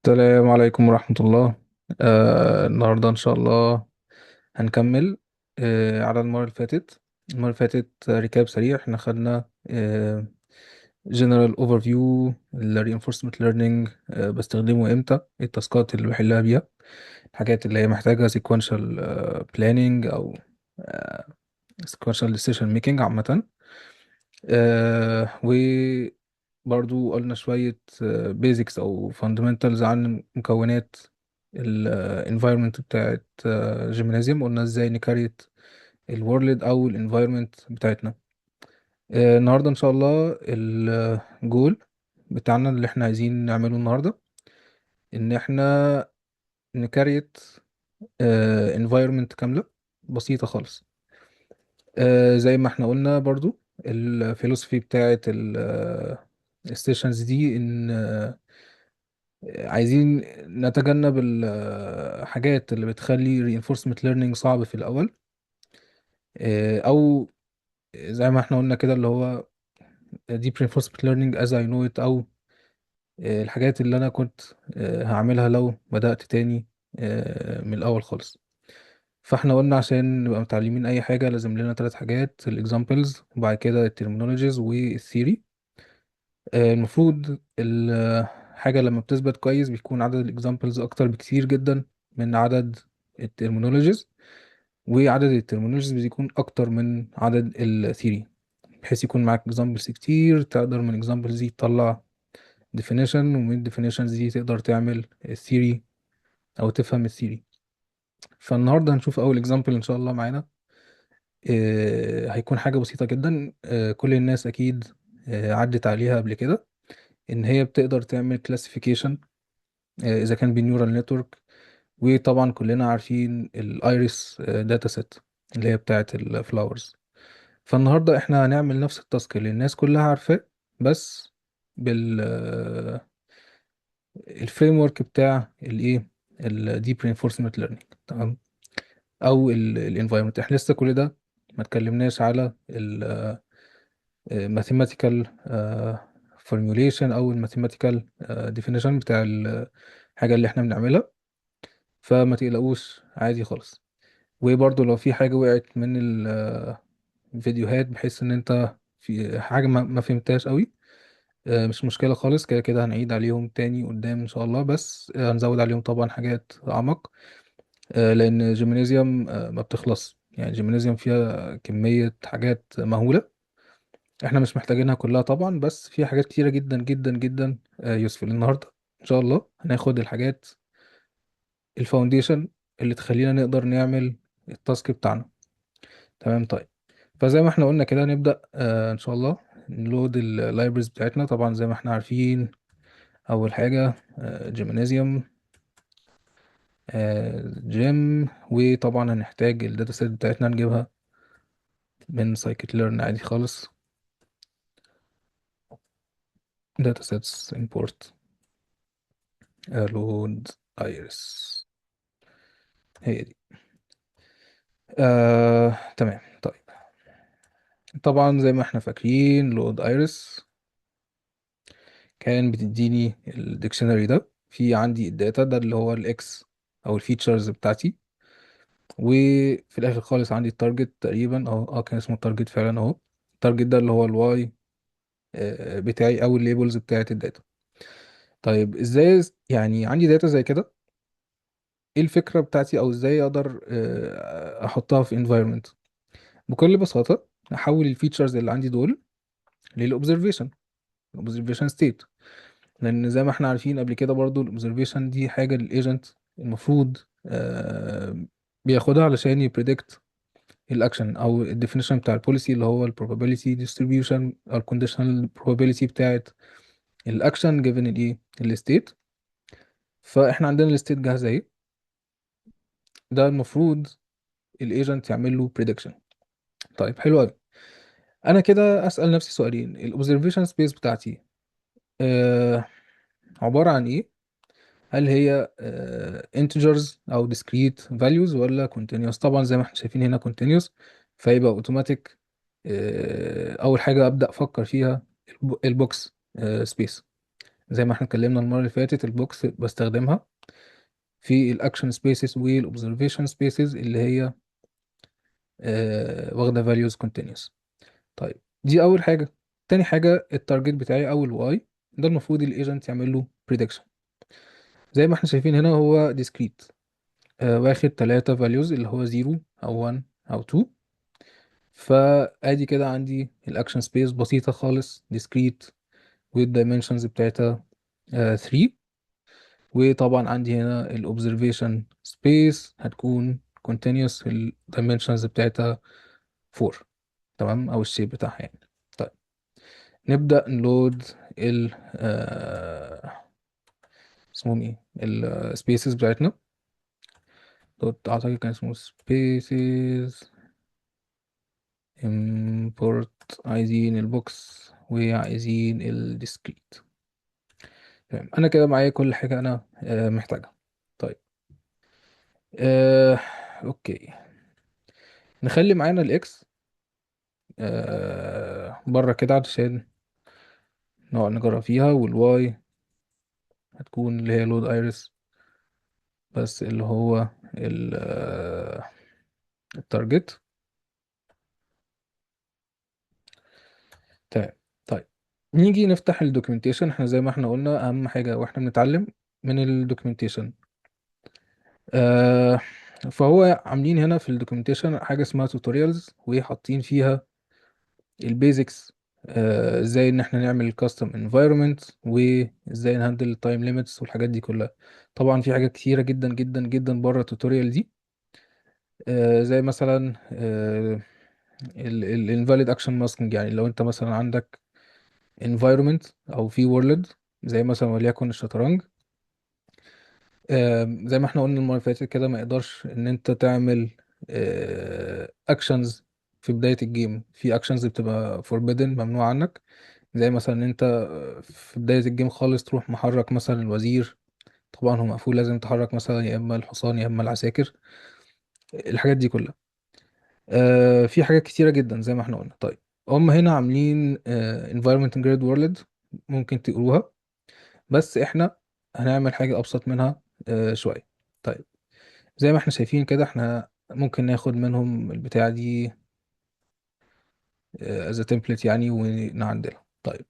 السلام عليكم ورحمة الله. النهاردة إن شاء الله هنكمل على المرة اللي فاتت. Recap سريع، احنا خدنا general overview ال reinforcement learning، بستخدمه امتى، إيه ال task ات اللي بحلها بيها، الحاجات اللي هي محتاجة sequential planning أو آه sequential decision making عامة. وبرضو قلنا شوية basics أو fundamentals عن مكونات ال environment بتاعت Gymnasium. قلنا ازاي ن create ال world أو ال environment بتاعتنا. النهاردة إن شاء الله الجول بتاعنا اللي احنا عايزين نعمله النهاردة إن احنا ن create environment كاملة بسيطة خالص. زي ما احنا قلنا برضو ال philosophy بتاعت ال sessions دي ان عايزين نتجنب الحاجات اللي بتخلي reinforcement learning صعب في الاول، او زي ما احنا قلنا كده اللي هو deep reinforcement learning as I know it، او الحاجات اللي انا كنت هعملها لو بدأت تاني من الاول خالص. فاحنا قلنا عشان نبقى متعلمين اي حاجة لازم لنا ثلاث حاجات: ال examples وبعد كده ال terminologies وال theory. المفروض الحاجة لما بتثبت كويس بيكون عدد ال examples اكتر بكتير جدا من عدد ال terminologies، وعدد ال terminologies بيكون اكتر من عدد ال theory، بحيث يكون معاك examples كتير تقدر من examples دي تطلع definition، ومن definitions دي تقدر تعمل ال theory او تفهم ال theory. فالنهارده هنشوف اول example ان شاء الله معانا. هيكون حاجة بسيطة جدا، كل الناس أكيد عدت عليها قبل كده، إن هي بتقدر تعمل classification إذا كان بال neural network. وطبعا كلنا عارفين ال iris data set اللي هي بتاعة ال flowers. فالنهاردة إحنا هنعمل نفس ال task اللي الناس كلها عارفاه، بس بال ال framework بتاع الايه، ال deep reinforcement learning، تمام، او ال environment. احنا لسه كل ده ما اتكلمناش على ال mathematical formulation او ال mathematical definition بتاع الحاجة اللي احنا بنعملها، فما تقلقوش عادي خالص. وبرضو لو في حاجة وقعت من الفيديوهات بحيث ان انت في حاجة ما فهمتهاش قوي، مش مشكلة خالص، كده كده هنعيد عليهم تاني قدام ان شاء الله، بس هنزود عليهم طبعا حاجات اعمق، لان جيمنازيوم ما بتخلص. جيمنازيوم فيها كمية حاجات مهولة احنا مش محتاجينها كلها طبعا، بس في حاجات كتيرة جدا جدا جدا useful. النهاردة ان شاء الله هناخد الحاجات ال foundation اللي تخلينا نقدر نعمل ال task بتاعنا، تمام. فزي ما احنا قلنا كده نبدأ ان شاء الله ن load ال libraries بتاعتنا. طبعا زي ما احنا عارفين اول حاجة جيمنازيوم، جيم، وطبعا هنحتاج ال data set بتاعتنا نجيبها من scikit-learn عادي خالص، data sets import load iris، هي دي. تمام. طبعا زي ما احنا فاكرين load iris كان بتديني ال dictionary ده، في عندي ال data ده اللي هو ال X او ال features بتاعتي، وفي الاخر خالص عندي ال target تقريبا، كان اسمه ال target فعلا اهو. ال target ده اللي هو ال Y بتاعي او ال labels بتاعت ال data. ازاي عندي data زي كده، ايه الفكرة بتاعتي او ازاي اقدر احطها في environment؟ بكل بساطة احول ال features اللي عندي دول لل observation، ال observation state، لان زي ما احنا عارفين قبل كده برضو ال observation دي حاجة لل agent المفروض بياخدها علشان ي predict ال action او ال definition بتاع ال policy اللي هو ال probability distribution او ال conditional probability بتاعت ال action given الايه ال state. فاحنا عندنا ال state جاهزه اهي، ده المفروض ال agent يعمل له prediction. حلو قوي. انا كده اسال نفسي سؤالين: ال observation space بتاعتي عباره عن ايه؟ هل هي integers او discrete values ولا continuous؟ طبعا زي ما احنا شايفين هنا continuous، فيبقى اوتوماتيك، اول حاجه ابدا افكر فيها ال box space. زي ما احنا اتكلمنا المرة اللي فاتت، ال box بستخدمها في ال action spaces وال observation spaces اللي هي واخده values continuous. طيب دي اول حاجه. تاني حاجة ال target بتاعي او ال Y، ده المفروض ال agent يعمل له prediction. زي ما احنا شايفين هنا هو discrete، واخد 3 values اللي هو 0 او 1 او 2. فادي كده عندي ال action space بسيطة خالص discrete، وال dimensions بتاعتها 3. وطبعا عندي هنا ال observation space هتكون continuous، ال dimensions بتاعتها 4، تمام، او ال shape بتاعها يعني. طيب نبدأ ن load ال اسمهم ايه ال spaces بتاعتنا. dot اعتقد كان اسمه spaces import. عايزين ال box وعايزين ال discrete. تمام، انا كده معايا كل حاجة انا محتاجها. طيب okay، نخلي معانا ال X بره كده علشان نقعد نجرب فيها، وال Y هتكون اللي هي load iris بس اللي هو ال target. تمام. طيب نيجي نفتح ال documentation. احنا زي ما احنا قلنا اهم حاجة واحنا بنتعلم من ال documentation، فهو عاملين هنا في ال documentation حاجة اسمها tutorials، وحاطين فيها ال basics، ازاي ان احنا نعمل custom environment وازاي ن handle ال time limits والحاجات دي كلها. طبعا في حاجات كتيرة جدا جدا جدا بره ال tutorial دي، زي مثلا ال invalid action masking. يعني لو انت مثلا عندك environment او في world زي مثلا وليكن الشطرنج، زي ما احنا قلنا المرة اللي فاتت كده، ما يقدرش ان انت تعمل actions في بداية ال game. في actions بتبقى forbidden، ممنوع عنك، زي مثلا ان انت في بداية ال game خالص تروح محرك مثلا الوزير، طبعا هو مقفول، لازم تحرك مثلا يا اما الحصان يا اما العساكر، الحاجات دي كلها. في حاجات كتيرة جدا زي ما احنا قلنا. طيب هم هنا عاملين environment in grid world، ممكن تقروها، بس احنا هنعمل حاجة أبسط منها شوية. طيب زي ما احنا شايفين كده، احنا ممكن ناخد منهم البتاعة دي as a template يعني ونعدلها. طيب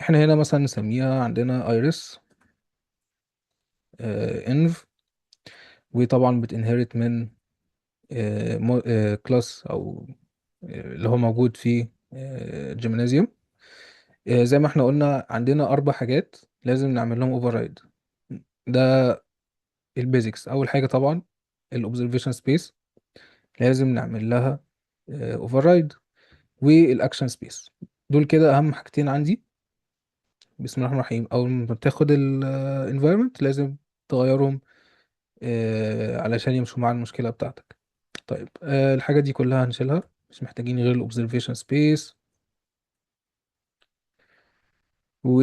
احنا هنا مثلا نسميها عندنا iris env، وطبعا بت inherit من class او اللي هو موجود في جيمنازيوم. زي ما احنا قلنا عندنا 4 حاجات لازم نعمل لهم override، ده ال basics. اول حاجة طبعا ال observation space لازم نعمل لها override، وال action space. دول كده اهم حاجتين عندي. بسم الله الرحمن الرحيم. اول ما بتاخد ال environment لازم تغيرهم علشان يمشوا مع المشكلة بتاعتك. طيب الحاجة دي كلها هنشيلها، مش محتاجين غير ال observation space، و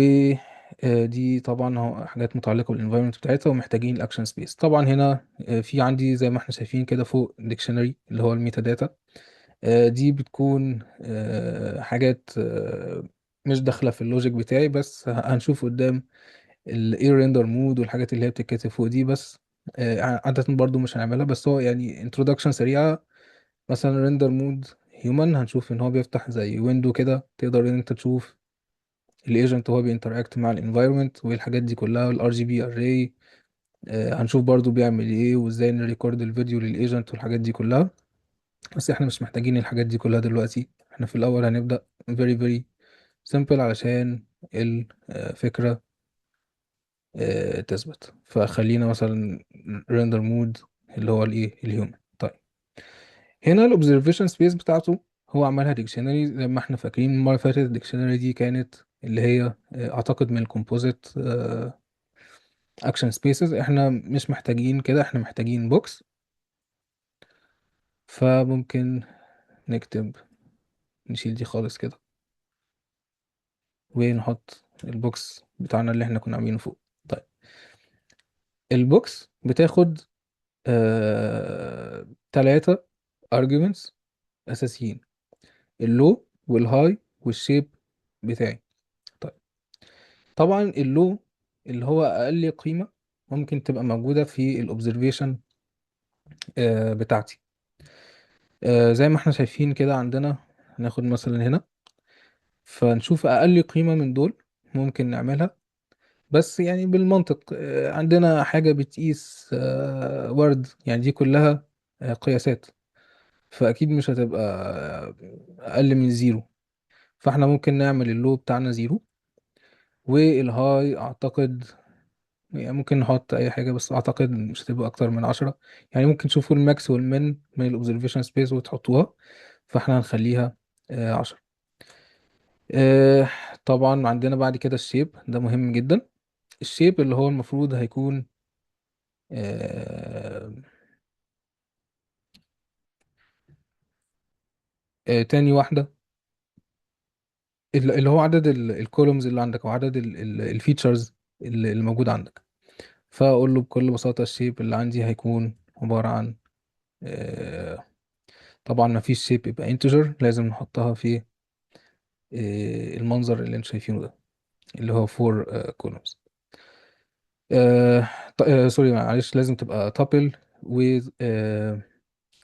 دي طبعا هو حاجات متعلقة بال environment بتاعتها، ومحتاجين ال action space. طبعا هنا في عندي زي ما احنا شايفين كده فوق dictionary اللي هو ال metadata، دي بتكون حاجات مش داخلة في ال logic بتاعي، بس هنشوف قدام ال ايه render mode والحاجات اللي هي بتتكتب فوق دي، بس عادة برضو مش هنعملها، بس هو introduction سريعة. مثلا render mode human، هنشوف ان هو بيفتح زي window كده، تقدر ان انت تشوف ال agent وهو بي interact مع ال environment والحاجات دي كلها، وال RGB array، هنشوف برضو بيعمل ايه وازاي ن record الفيديو لل agent والحاجات دي كلها. بس احنا مش محتاجين الحاجات دي كلها دلوقتي، احنا في الاول هنبدأ very very simple علشان الفكرة تثبت. فخلينا مثلا render mode اللي هو الايه ال human. طيب هنا ال observation space بتاعته هو عملها dictionary زي ما احنا فاكرين المرة اللي فاتت. ال dictionary دي كانت اللي هي اعتقد من ال composite action spaces. احنا مش محتاجين كده، احنا محتاجين box، فممكن نشيل دي خالص كده ونحط ال box بتاعنا اللي احنا كنا عاملينه فوق. طيب ال box بتاخد 3 arguments أساسيين، ال low وال high وال shape بتاعي. طيب طبعا طبعا ال low اللي هو اقل قيمة ممكن تبقى موجودة في ال observation بتاعتي. زي ما احنا شايفين كده عندنا، هناخد مثلا هنا، فنشوف اقل قيمة من دول ممكن نعملها. بس يعني بالمنطق، عندنا حاجة بتقيس ورد، يعني دي كلها قياسات، فأكيد مش هتبقى أقل من zero. فاحنا ممكن نعمل ال low بتاعنا zero، وال high أعتقد يعني ممكن نحط أي حاجة، بس أعتقد مش هتبقى أكتر من 10. يعني ممكن تشوفوا ال max وال min من ال observation space وتحطوها، فاحنا هنخليها 10. طبعا عندنا بعد كده ال shape، ده مهم جدا. ال shape اللي هو المفروض هيكون تاني واحدة، اللي هو عدد ال columns اللي عندك، او عدد ال features اللي موجود عندك. فاقول له بكل بساطة ال shape اللي عندي هيكون عبارة عن، طبعا ما فيش shape يبقى integer، لازم نحطها في المنظر اللي انتم شايفينه ده اللي هو 4 columns. Sorry معلش، لازم تبقى tuple. و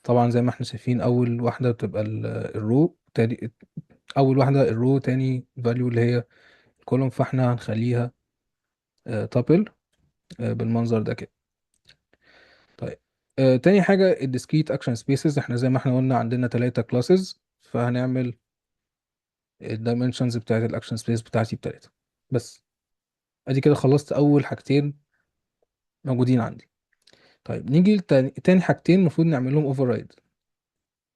طبعا زي ما احنا شايفين اول واحدة بتبقى ال row، تاني اول واحدة ال row، تاني value اللي هي ال column، فاحنا هنخليها tuple بالمنظر ده كده. تاني حاجة ال discrete action spaces. احنا زي ما احنا قلنا عندنا 3 classes، فهنعمل ال dimensions بتاعت ال action space بتاعتي ب3 بس. ادي كده خلصت اول حاجتين موجودين عندي. نيجي تاني حاجتين المفروض نعمل لهم override.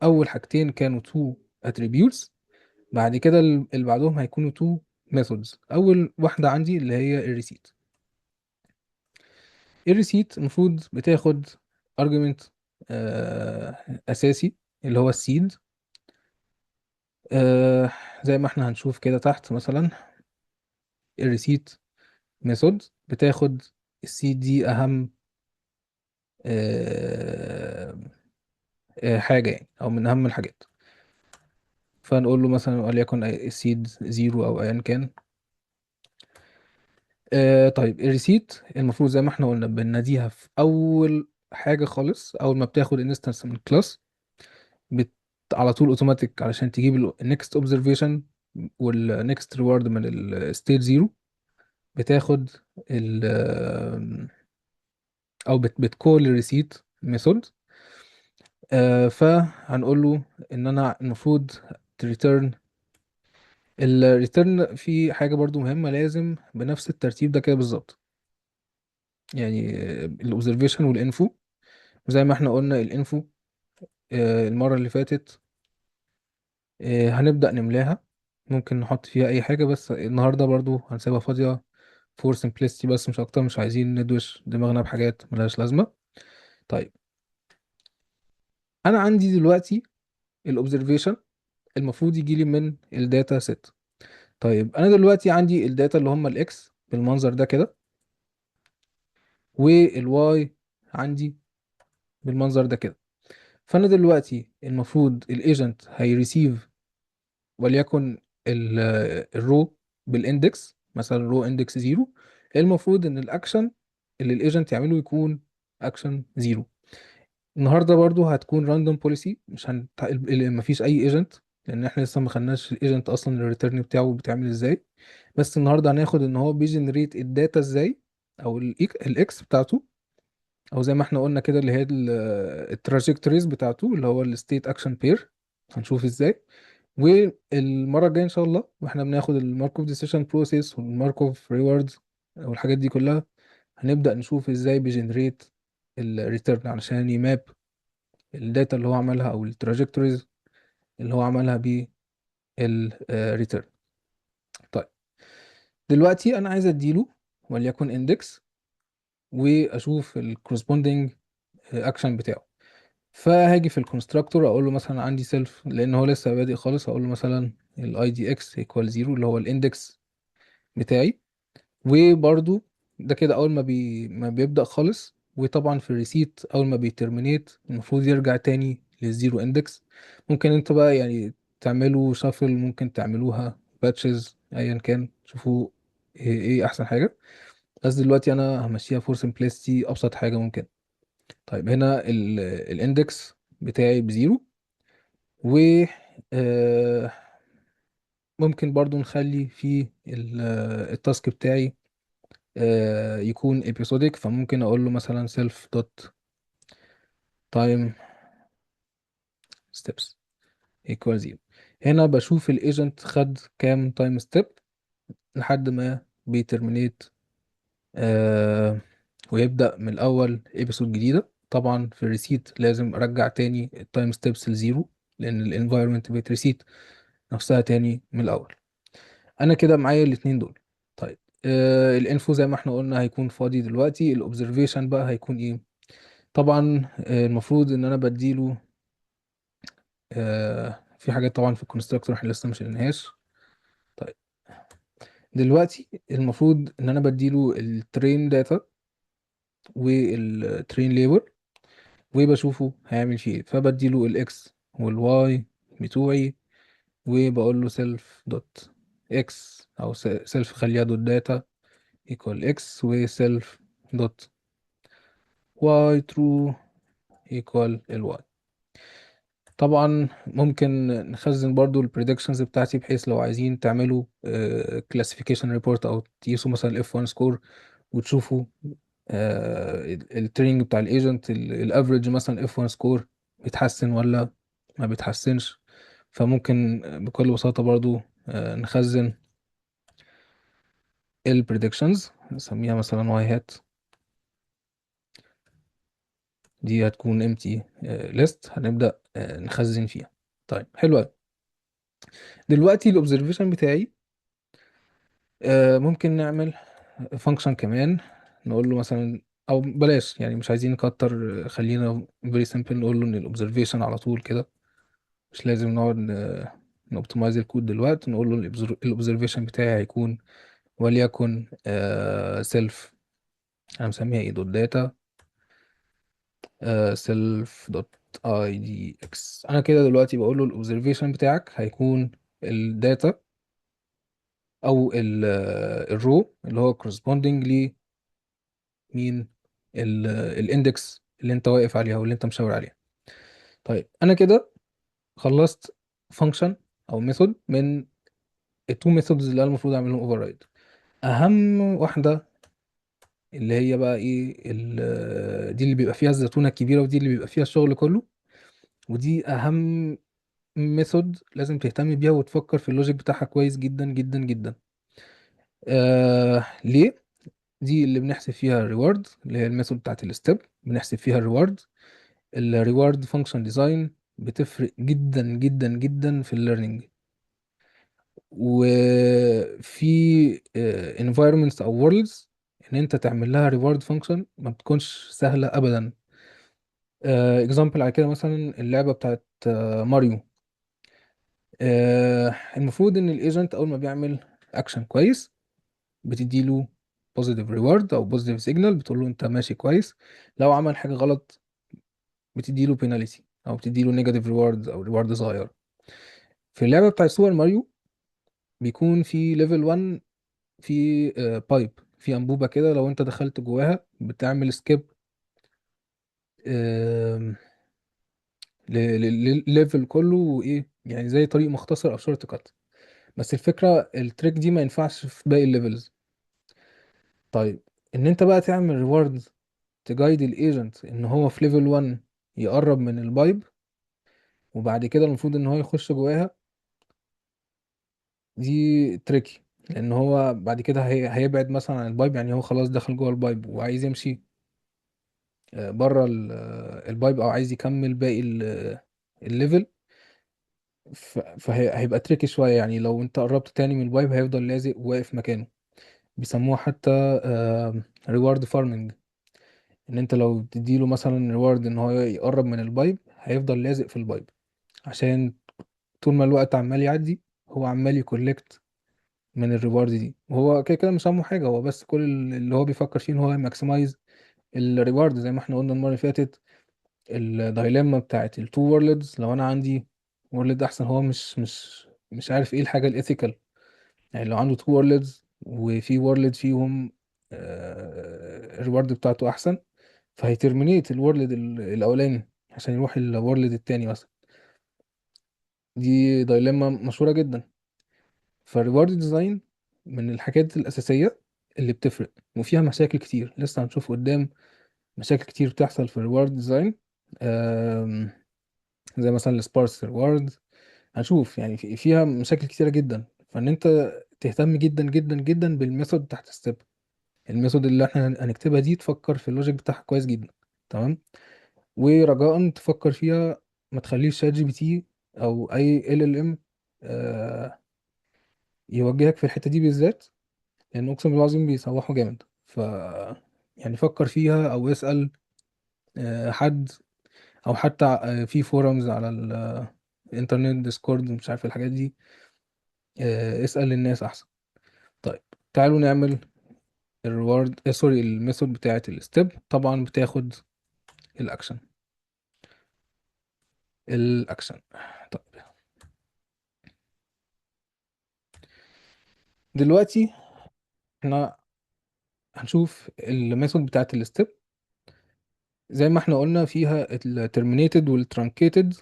اول حاجتين كانوا 2 attributes، بعد كده اللي بعدهم هيكونوا 2 methods. اول واحدة عندي اللي هي ال reset. ال reset المفروض بتاخد argument اساسي اللي هو ال seed. زي ما احنا هنشوف كده تحت، مثلا ال reset method بتاخد ال seed دي اهم حاجة يعني، او من اهم الحاجات. فنقول له مثلا وليكن ال seed 0 او ايا كان. ال reset المفروض زي ما احنا قلنا بنناديها في اول حاجة خالص، اول ما بتاخد instance من class على طول اوتوماتيك علشان تجيب ال next observation وال next reward من ال state 0. بتاخد ال او بت call ال reset method. فهنقول له ان انا المفروض ت return. ال return في حاجة برضو مهمة، لازم بنفس الترتيب ده كده بالظبط، يعني ال observation وال info. وزي ما احنا قلنا ال info، المرة اللي فاتت، هنبدأ نملاها، ممكن نحط فيها أي حاجة، بس النهاردة برضو هنسيبها فاضية for simplicity بس، مش أكتر، مش عايزين ندوش دماغنا بحاجات ملهاش لازمة. أنا عندي دلوقتي ال observation المفروض يجي لي من ال data set. أنا دلوقتي عندي ال data اللي هم ال X بالمنظر ده كده، وال Y عندي بالمنظر ده كده. فأنا دلوقتي المفروض ال agent هي receive وليكن ال row بال index، مثلا row index 0، المفروض ان الاكشن اللي ال agent يعمله يكون اكشن 0. النهارده برضو هتكون random policy، مش هن... مفيش اي agent، لان احنا لسه ما خدناش ال agent اصلا ال return بتاعه بيتعمل ازاي. بس النهارده هناخد ان هو بي generate ال data ازاي، او ال X بتاعته، او زي ما احنا قلنا كده اللي هي ال trajectories بتاعته اللي هو ال state action pair، هنشوف ازاي. والمره الجايه ان شاء الله واحنا بناخد ال Markov decision process وال Markov rewards والحاجات دي كلها، هنبدا نشوف ازاي بي generate ال return علشان ي map ال data اللي هو عملها او ال trajectories اللي هو عملها بال return. دلوقتي انا عايز اديله وليكن index واشوف ال corresponding action بتاعه. فهاجي في ال constructor اقول له مثلا عندي self، لان هو لسه بادئ خالص، هقول له مثلا ال ID X equal 0 اللي هو ال index بتاعي. وبرده ده كده اول ما بيبدا خالص. وطبعا في ال reset اول ما بي terminate المفروض يرجع تاني لل zero index. ممكن انت بقى تعملوا shuffle، ممكن تعملوها batches، ايا كان، شوفوا ايه احسن حاجه، بس دلوقتي انا همشيها for simplicity، ابسط حاجة ممكن. طيب هنا ال index بتاعي ب zero، و آه، ممكن برضو نخلي في ال task بتاعي يكون episodic، فممكن اقول له مثلا self dot time steps equal 0. هنا بشوف ال agent خد كام time step لحد ما بي terminate ويبدأ من الأول episode جديدة. طبعا في ال reset لازم أرجع تاني ال time steps ل zero، لأن ال environment بيت reset نفسها تاني من الأول. أنا كده معايا الاتنين دول. طيب ال info زي ما احنا قلنا هيكون فاضي دلوقتي. ال observation بقى هيكون ايه؟ طبعا المفروض ان انا بديله في حاجات طبعا في ال constructor احنا لسه مش شلناهاش. طيب دلوقتي المفروض ان انا بديله ال train data وال train label، وبشوفه هيعمل فيه ايه. فبديله ال X وال Y بتوعي، وبقول له self dot X او self خليها dot data equal X، و self dot Y true equal ال Y. طبعا ممكن نخزن برضو ال predictions بتاعتي، بحيث لو عايزين تعملوا classification report او تقيسوا مثلا ال F1 score وتشوفوا ال training بتاع ال agent، ال average مثلا F1 score بيتحسن ولا ما بيتحسنش. فممكن بكل بساطة برضو نخزن ال predictions، نسميها مثلا Y hat، دي هتكون empty list هنبدأ نخزن فيها. طيب حلو قوي. دلوقتي ال observation بتاعي ممكن نعمل function كمان، نقول له مثلا، او بلاش يعني مش عايزين نكتر، خلينا very simple، نقول له ان ال observation على طول كده، مش لازم نقعد ن optimize ال code دلوقتي. نقول له ال observation بتاعي هيكون وليكن self، انا مسميها ايه، dot data self dot idx. انا كده دلوقتي بقول له ال observation بتاعك هيكون ال data او ال row اللي هو corresponding ل مين، ال index اللي انت واقف عليها او اللي انت مشاور عليها. طيب انا كده خلصت function او method من ال two methods اللي انا المفروض اعملهم override. اهم واحدة اللي هي بقى ايه، دي اللي بيبقى فيها الزتونه الكبيرة، ودي اللي بيبقى فيها الشغل كله، ودي اهم method لازم تهتم بيها وتفكر في ال logic بتاعها كويس جدا جدا جدا. ليه؟ دي اللي بنحسب فيها ال reward، اللي هي ال method بتاعت ال step بنحسب فيها ال reward. ال reward function design بتفرق جدا جدا جدا في ال learning، وفي environments او worlds ان انت تعمل لها reward function ما بتكونش سهلة ابدا. example على كده مثلا اللعبة بتاعت ماريو. المفروض ان ال agent اول ما بيعمل اكشن كويس بتديله positive reward او positive signal، بتقول له انت ماشي كويس. لو عمل حاجة غلط بتديله penalty او بتديله negative reward او reward صغير. في اللعبة بتاعت سوبر ماريو بيكون في level 1 في pipe، في انبوبة كده، لو انت دخلت جواها بتعمل skip للل level كله، وايه يعني زي طريق مختصر او shortcut. بس الفكرة ال trick دي ما ينفعش في باقي ال levels. طيب ان انت بقى تعمل reward ت guide ال agent ان هو في level 1 يقرب من ال pipe، وبعد كده المفروض ان هو يخش جواها، دي tricky، لان هو بعد كده هيبعد مثلا عن ال pipe، يعني هو خلاص دخل جوه ال pipe وعايز يمشي بره ال pipe، او عايز يكمل باقي ال level، فهيبقى tricky شوية. يعني لو انت قربت تاني من ال pipe هيفضل لازق وواقف مكانه. بيسموها حتى reward farming، ان انت لو تديله مثلا reward ان هو يقرب من ال pipe هيفضل لازق في ال pipe، عشان طول ما الوقت عمال يعدي هو عمال ي collect من ال reward دي، وهو كده كده مش همه حاجه، هو بس كل اللي هو بيفكر فيه ان هو ي maximize ال reward. زي ما احنا قلنا المرة اللي فاتت ال dilemma بتاعت ال two worlds، لو انا عندي world احسن، هو مش عارف ايه الحاجة ال ethical، يعني لو عنده two worlds وفي world فيهم ال reward بتاعته احسن، فهي terminate ال world الاولاني عشان يروح ال world التاني مثلا. دي dilemma مشهورة جدا. فال reward design من الحاجات الأساسية اللي بتفرق، وفيها مشاكل كتير لسه هنشوف قدام، مشاكل كتير بتحصل في ال reward design، زي مثلا ال sparse reward. هنشوف يعني فيها مشاكل كتيرة جدا. فان انت تهتم جدا جدا جدا بال method تحت step، ال method اللي احنا هنكتبها دي تفكر في ال logic بتاعها كويس جدا، تمام. ورجاء تفكر فيها، ما تخليش ChatGPT او اي LLM يوجهك في الحتة دي بالذات، لان اقسم بالله العظيم بيسوحوا جامد. يعني فكر فيها او اسأل حد، او حتى في forums على الانترنت، Discord، مش عارف الحاجات دي، اسأل الناس احسن. طيب تعالوا نعمل ال reward، sorry، ال method بتاعة ال step. طبعا بتاخد الاكشن، الاكشن. طيب دلوقتي احنا هنشوف ال method بتاعة ال step. زي ما احنا قلنا فيها ال terminated وال truncated،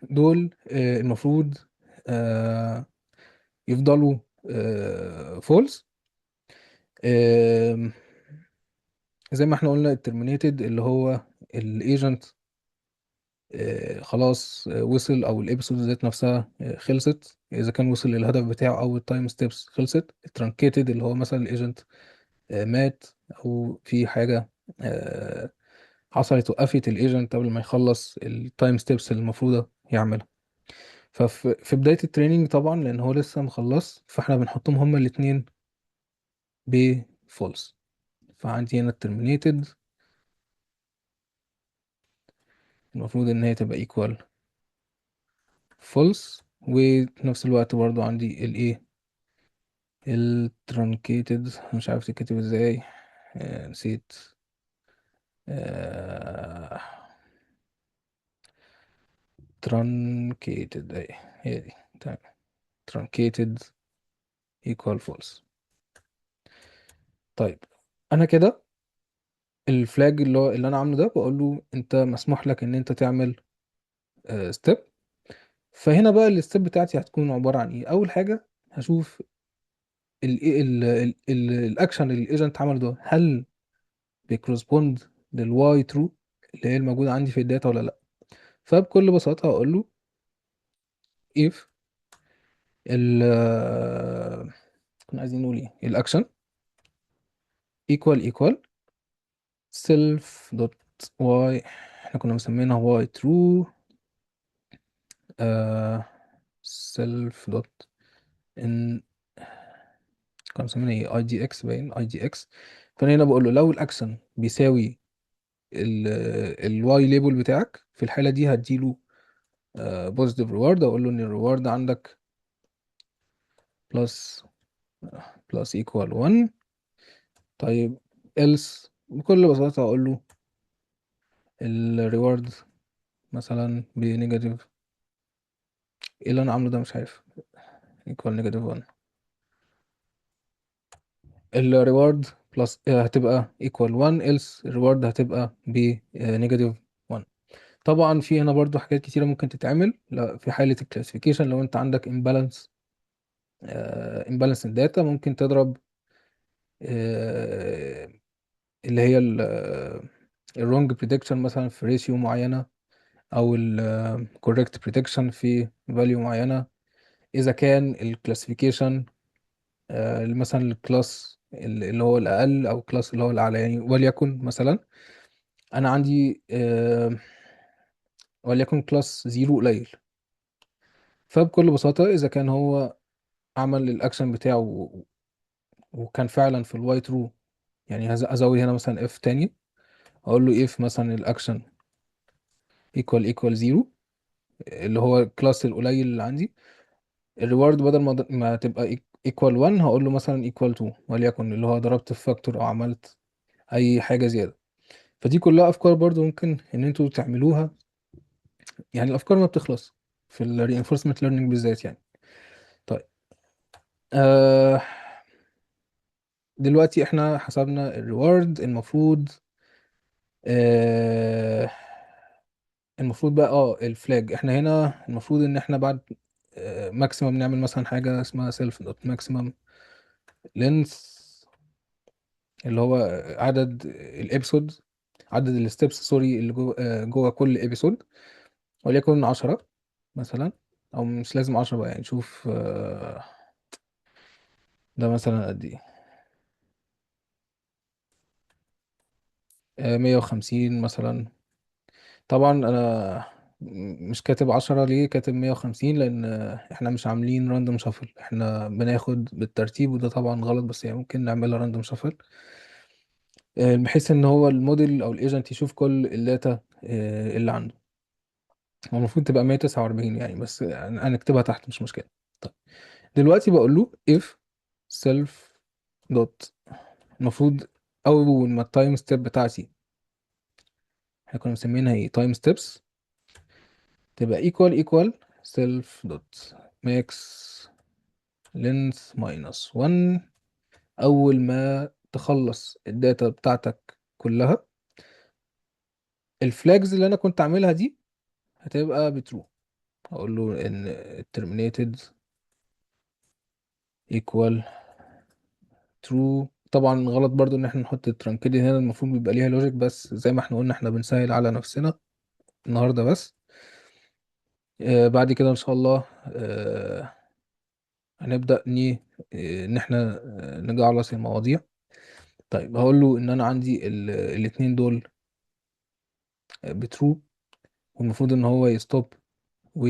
دول المفروض يفضلوا false. زي ما احنا قلنا ال terminated اللي هو ال agent خلاص وصل، او ال episode ذات نفسها خلصت اذا كان وصل للهدف بتاعه، او ال time steps خلصت. ال truncated اللي هو مثلا ال agent مات، او في حاجه حصلت وقفت ال agent قبل ما يخلص ال time steps اللي المفروض يعملها. ففي بدايه ال training طبعا لان هو لسه مخلص، فاحنا بنحطهم هما الاثنين ب false. فعندي هنا ال terminated المفروض ان هي تبقى equal false، وفي نفس الوقت برضو عندي الايه ال truncated، مش عارف تتكتب ازاي، نسيت، truncated اهي هي دي، تمام، truncated equal false. طيب انا كده ال flag اللي انا عامله ده بقول له انت مسموح لك ان انت تعمل step. فهنا بقى ال step بتاعتي هتكون عباره عن ايه؟ اول حاجه هشوف الاكشن اللي ال agent عمله ده هل بي correspond لل y true اللي هي الموجوده عندي في ال data ولا لا. فبكل بساطه هقول له if ال كنا عايزين نقول ايه، ال action equal equal self dot y، احنا كنا مسمينها y true، self dot ان كنا مسمينها ايه، idx باين، idx. فانا هنا بقول له لو الاكشن بيساوي ال y label بتاعك، في الحاله دي هديله positive reward، اقول له ان ال reward عندك plus equal 1. طيب else بكل بساطه اقول له ال reward مثلا ب negative، ايه اللي انا عامله ده مش عارف، equal negative 1. ال reward plus هتبقى equal 1، else ال reward هتبقى ب negative 1. طبعا في هنا برضو حاجات كتيرة ممكن تتعمل في حالة ال classification. لو انت عندك imbalance in data، ممكن تضرب اللي هي ال wrong prediction مثلا في ratio معينة، او ال correct prediction في value معينة. اذا كان ال classification مثلا ال class اللي هو الاقل او ال class اللي هو الاعلى، يعني وليكن مثلا انا عندي وليكن class 0 قليل، فبكل بساطة اذا كان هو عمل الاكشن بتاعه وكان فعلا في ال y true، يعني ازود هنا مثلا if تاني، اقول له if مثلا ال action equal equal 0 اللي هو ال class القليل اللي عندي، ال reward بدل ما تبقى equal 1 هقول له مثلا equal 2، وليكن اللي هو ضربت في factor او عملت اي حاجة زيادة. فدي كلها افكار برضو ممكن ان انتوا تعملوها، يعني الافكار ما بتخلص في ال reinforcement learning بالذات يعني. طيب دلوقتي احنا حسبنا ال reward، المفروض آه المفروض بقى ال flag. احنا هنا المفروض ان احنا بعد maximum نعمل مثلا حاجة اسمها self dot maximum length، اللي هو عدد ال episode، عدد ال steps sorry اللي جوه جوه كل episode، وليكن 10 مثلا، او مش لازم 10 بقى، يعني نشوف ده مثلا قد ايه، 150 مثلا. طبعا انا مش كاتب 10، ليه كاتب 150؟ لان احنا مش عاملين random shuffle، احنا بناخد بالترتيب، وده طبعا غلط، بس يعني ممكن نعملها random shuffle بحيث ان هو الموديل او ال agent يشوف كل ال data اللي عنده. هو المفروض تبقى 149 يعني، بس انا اكتبها تحت مش مشكلة. طيب دلوقتي بقول له if self dot، المفروض اول ما ال time step بتاعتي احنا كنا مسمينها ايه، time steps، تبقى equal equal self dot max length minus 1. اول ما تخلص ال data بتاعتك كلها، ال flags اللي انا كنت عاملها دي هتبقى ب true. هقول له ان terminated equal true. طبعا غلط برضو ان احنا نحط ال truncated هنا، المفروض بيبقى ليها logic، بس زي ما احنا قلنا احنا بنسهل على نفسنا النهارده بس. بعد كده ان شاء الله هنبدأ ان احنا نجعلص المواضيع. طيب هقول له ان انا عندي الاتنين دول ب true، والمفروض ان هو ي stop، و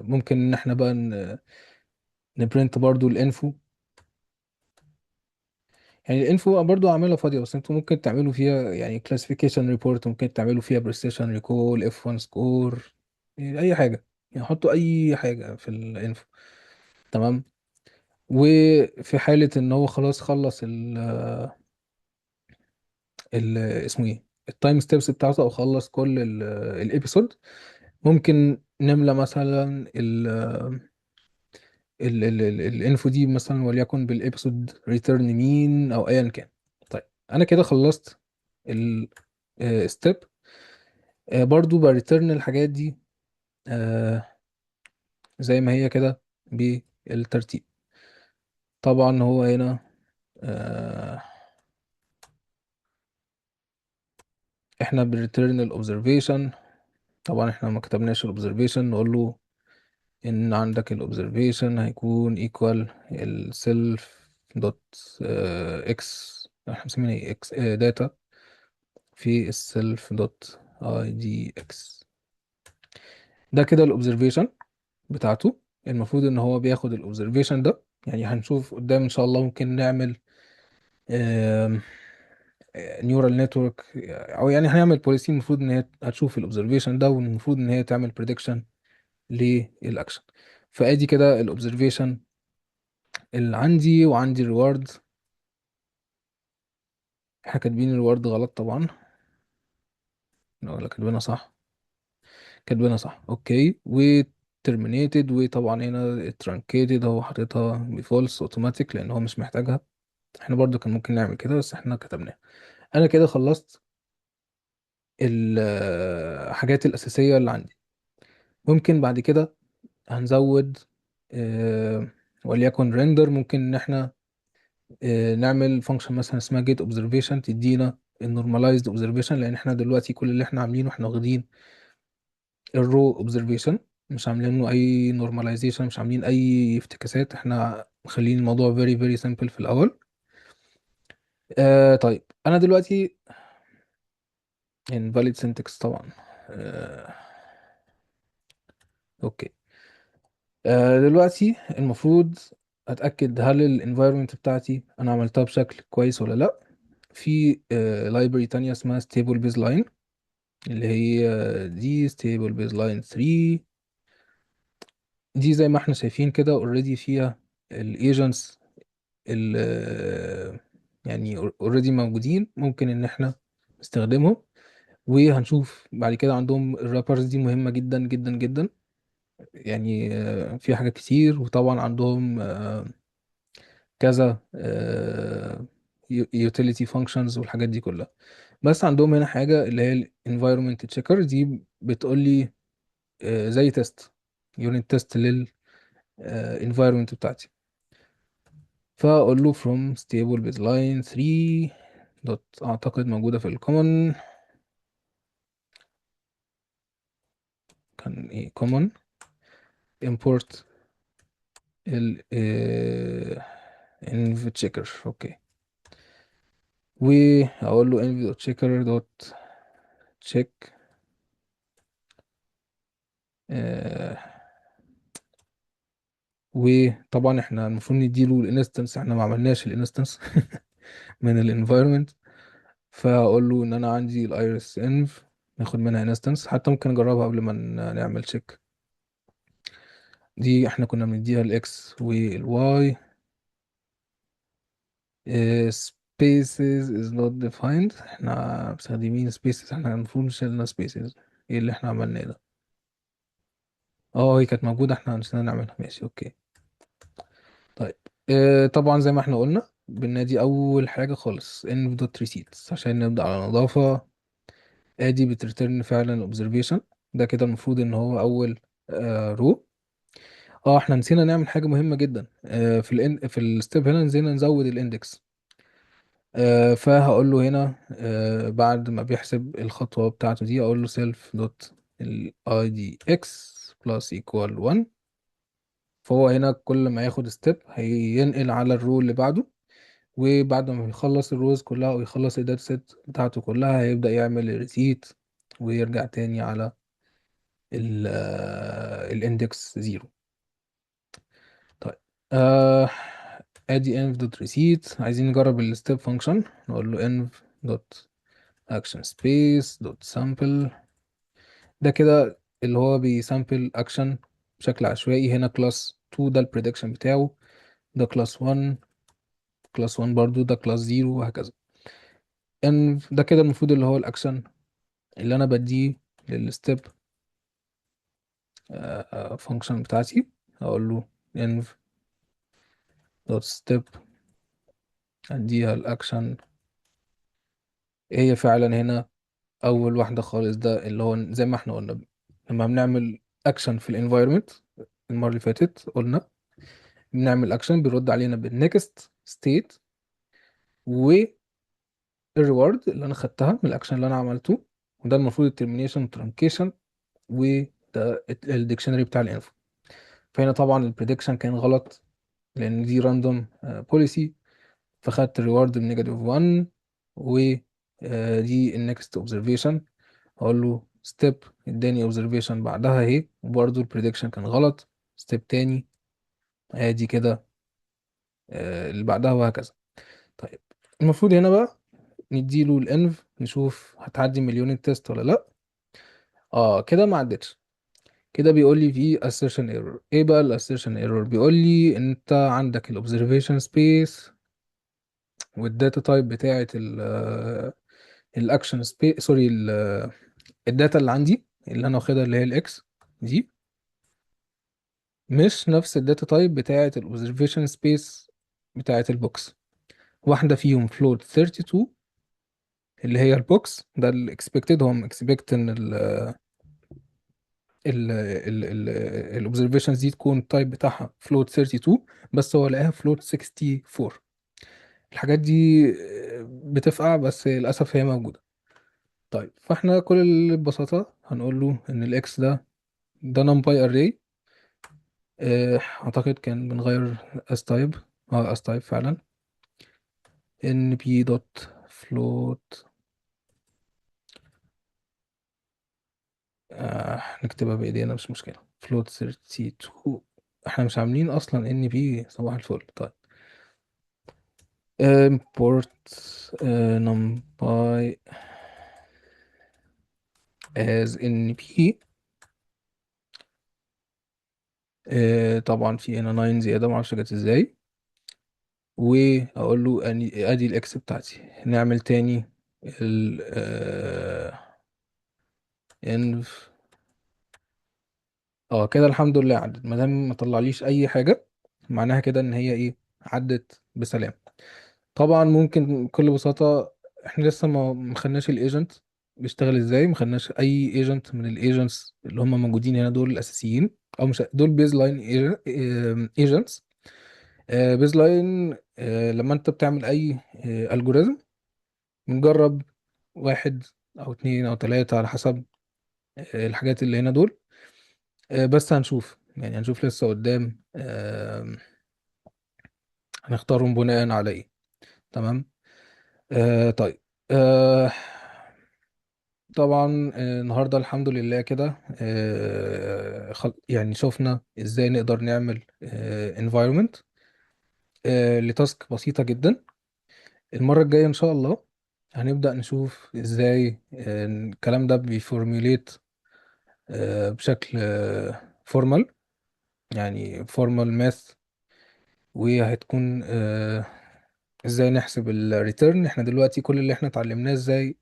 ممكن ان احنا بقى ن print برضو ال info. يعني ال info برضو عاملها فاضية، بس انتوا ممكن تعملوا فيها يعني classification report، ممكن تعملوا فيها precision recall F1 score، يعني اي حاجة، يعني حطوا اي حاجة في ال info. تمام. وفي حالة ان هو خلاص خلص ال اسمه ايه ال time steps بتاعته، او خلص كل ال episode، ممكن نملى مثلا ال info دي مثلا، وليكن بال episode return mean او ايا كان. طيب انا كده خلصت ال step، برضو ب return الحاجات دي زي ما هي كده بالترتيب. طبعا هو هنا احنا بن return ال observation. طبعا احنا ما كتبناش ال observation، نقول له ان عندك ال observation هيكون equal ال self dot x، احنا مسمينها ايه، x data في ال self dot idx. ده كده ال observation بتاعته. المفروض ان هو بياخد ال observation ده، يعني هنشوف قدام ان شاء الله ممكن نعمل neural network، او يعني هنعمل policy المفروض ان هي هتشوف ال observation ده، والمفروض ان هي تعمل prediction لل action. فادي كده ال observation اللي عندي، وعندي ال reward. احنا كاتبين ال reward غلط طبعا، ولا كاتبينها صح؟ كاتبينها صح، okay. و terminated، وطبعا هنا truncated هو حاططها ب false automatic لان هو مش محتاجها. احنا برضو كان ممكن نعمل كده، بس احنا كتبناها. انا كده خلصت الحاجات الاساسيه اللي عندي. ممكن بعد كده هنزود وليكن render. ممكن ان احنا نعمل function مثلا اسمها get observation تدينا ال normalized observation، لان احنا دلوقتي كل اللي احنا عاملينه احنا واخدين ال raw observation، مش عاملين له اي normalization، مش عاملين اي افتكاسات، احنا مخلين الموضوع very very simple في الاول. طيب انا دلوقتي invalid syntax طبعا. Okay. دلوقتي المفروض اتاكد هل ال environment بتاعتي انا عملتها بشكل كويس ولا لا. في library تانية اسمها stable baseline، اللي هي دي stable baseline 3. دي زي ما احنا شايفين كده already فيها ال agents يعني already موجودين، ممكن ان احنا نستخدمهم. وهنشوف بعد كده عندهم ال wrappers دي مهمة جدا جدا جدا، في حاجات كتير. وطبعا عندهم كذا utility functions والحاجات دي كلها. بس عندهم هنا حاجة اللي هي ال environment checker، دي بتقول لي زي test، unit test لل environment بتاعتي. فاقول له from stable baseline 3 dot، اعتقد موجودة في ال common، كان ايه common import ال env checker. okay، واقول له env dot checker dot check. وطبعا احنا المفروض نديله ال instance، احنا ما عملناش ال instance من ال environment. فاقول له ان انا عندي ال iris env، ناخد منها instance، حتى ممكن نجربها قبل ما نعمل check. دي احنا كنا بنديها ال X وال Y. spaces is not defined، احنا مستخدمين spaces، احنا المفروض شلنا spaces. ايه اللي احنا عملناه ده؟ هي كانت موجودة، احنا نسينا نعملها. ماشي okay. طيب طبعا زي ما احنا قلنا بنادي اول حاجة خالص env dot reset عشان نبدأ على نظافة. ادي بت return فعلا observation، ده كده المفروض ان هو اول row. احنا نسينا نعمل حاجة مهمة جدا، في ال step هنا نسينا نزود ال index. فهقول له هنا، بعد ما بيحسب الخطوة بتاعته دي اقول له self dot ال idx plus equal 1. فهو هنا كل ما ياخد step هينقل على ال row اللي بعده، وبعد ما يخلص ال rows كلها او يخلص ال data set بتاعته كلها هيبدأ يعمل reset ويرجع تاني على ال index 0. طيب ادي env dot reset. عايزين نجرب ال step function، نقول له env dot action space dot sample. ده كده اللي هو بي sample action بشكل عشوائي. هنا class 2 ده ال prediction بتاعه، ده class 1، class 1 برضو، ده class 0، وهكذا. env ده كده المفروض اللي هو الاكشن اللي انا بديه لل step function بتاعتي. هقول له env dot step، اديها الاكشن. هي فعلا هنا اول واحده خالص، ده اللي هو زي ما احنا قلنا لما بنعمل اكشن في ال environment المره اللي فاتت، قلنا بنعمل اكشن بيرد علينا بال next state وال reward اللي انا خدتها من الاكشن اللي انا عملته، وده المفروض ال termination truncation، وده ال dictionary بتاع ال info. فهنا طبعا ال prediction كان غلط لان دي random policy، فخدت ال reward ب negative 1، ودي ال next observation. اقول له step، اداني observation بعدها اهي، وبرده ال prediction كان غلط. step تاني ادي كده، اللي بعدها، وهكذا. طيب المفروض هنا بقى نديله ال env، نشوف هتعدي من ال unit test ولا لا. كده ما عدتش. كده بيقول لي في assertion error. ايه بقى ال assertion error؟ بيقول لي انت عندك ال observation space وال data type بتاعه ال action space، sorry، ال data اللي عندي اللي انا واخدها اللي هي ال X دي مش نفس ال data type بتاعه ال observation space بتاعه ال box. واحده فيهم float 32 اللي هي ال box، ده ال expected، هو expect ان ال ال ال ال observations دي تكون ال type بتاعها float 32، بس هو لقاها float 64. الحاجات دي بتفقع، بس للاسف هي موجوده. طيب فاحنا كل ببساطه هنقول له ان ال X ده numpy array، اعتقد كان بنغير as type، as type فعلا، np dot float، نكتبها بايدينا مش مشكلة، float 32. احنا مش عاملين اصلا np، صباح الفل. طيب import numpy as np. طبعا في هنا 9 زيادة معرفش جت ازاي، واقول له ادي ال X بتاعتي. نعمل تاني ال env. كده الحمد لله عدت، ما دام ما طلعليش اي حاجه معناها كده ان هي ايه، عدت بسلام. طبعا ممكن بكل بساطة، احنا لسه ما خدناش ال agent بيشتغل ازاي، ما خدناش اي agent من ال agents اللي هم موجودين هنا دول الاساسيين، او مش دول baseline agents. baseline لما انت بتعمل اي algorithm، بنجرب واحد او اتنين او تلاتة على حسب الحاجات اللي هنا دول. بس هنشوف، يعني هنشوف لسه قدام، هنختارهم بناء على ايه. تمام. طيب. آه، طبعا النهارده الحمد لله كده، يعني شفنا ازاي نقدر نعمل environment ل task بسيطة جدا. المرة الجاية ان شاء الله هنبدأ نشوف ازاي الكلام ده بي formulate بشكل formal، يعني formal math، وهتكون ازاي نحسب ال return. احنا دلوقتي كل اللي احنا اتعلمناه ازاي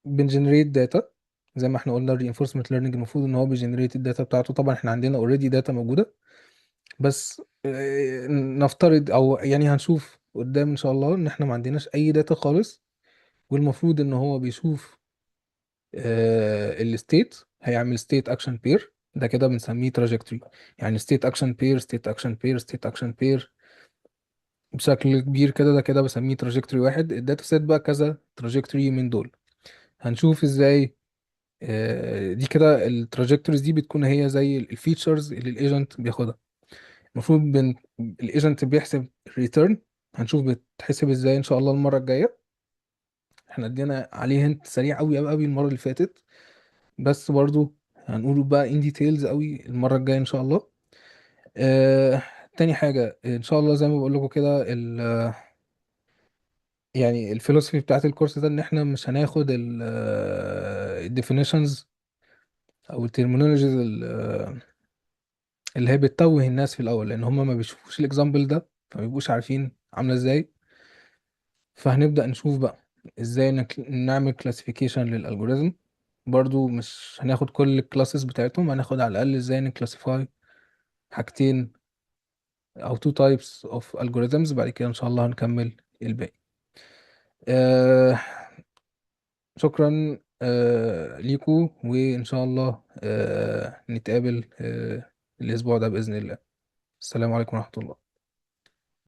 بن generate data. زي ما احنا قلنا ال reinforcement learning المفروض ان هو بي generate ال data بتاعته. طبعا احنا عندنا already data موجوده، بس نفترض او يعني هنشوف قدام ان شاء الله ان احنا ما عندناش اي data خالص، والمفروض ان هو بيشوف ال state، هيعمل state action pair، ده كده بنسميه trajectory، يعني state action pair state action pair state action pair بشكل كبير كده، ده كده بسميه trajectory واحد. ال data set بقى كذا trajectory من دول، هنشوف ازاي دي كده ال trajectories دي بتكون هي زي ال features اللي ال agent بياخدها. المفروض ال agent بيحسب ال return، هنشوف بتحسب ازاي ان شاء الله المره الجايه. احنا ادينا عليه hint سريع قوي قوي قوي المره اللي فاتت، بس برضو هنقوله بقى in details قوي المره الجايه ان شاء الله. تاني حاجه ان شاء الله زي ما بقول لكم كده، يعني ال philosophy بتاعت ال course ده ان احنا مش هناخد ال definitions او ال terminologies اللي هي بتتوه الناس في الاول، لان هما ما بيشوفوش ال example ده فما بيبقوش عارفين عامله ازاي. فهنبدا نشوف بقى ازاي نعمل classification لل algorithm. برضو مش هناخد كل ال classes بتاعتهم، هناخد على الاقل ازاي ن classify حاجتين او two types of algorithms. بعد كده ان شاء الله هنكمل الباقي. شكرا ليكو، وان شاء الله نتقابل الاسبوع ده باذن الله. السلام عليكم ورحمه الله.